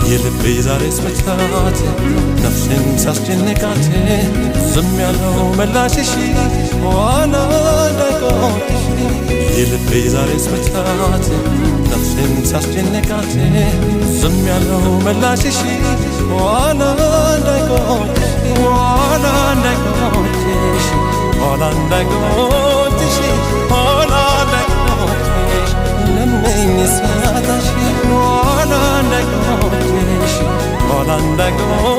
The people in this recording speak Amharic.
የልቤ ዛሬስ መቻት ነፍሴን ሳስጨንቃት ዝም ያለው መላሽሽ ኋላ እንዳይቆጭሽ። የልቤ ዛሬስ መቻት ነፍሴን ሳስጨንቃት ዝም ያለው መላሽሽ ኋላ እንዳይቆጭሽ፣ ኋላ እንዳይቆጭሽ፣ ኋላ እንዳይቆጭሽ፣ ኋላ እንዳይቆጭሽ፣ ለምኝ ሳጣሽ ኋላ እንዳይቆጭሽ፣ ኋላ እንዳይቆጭሽ።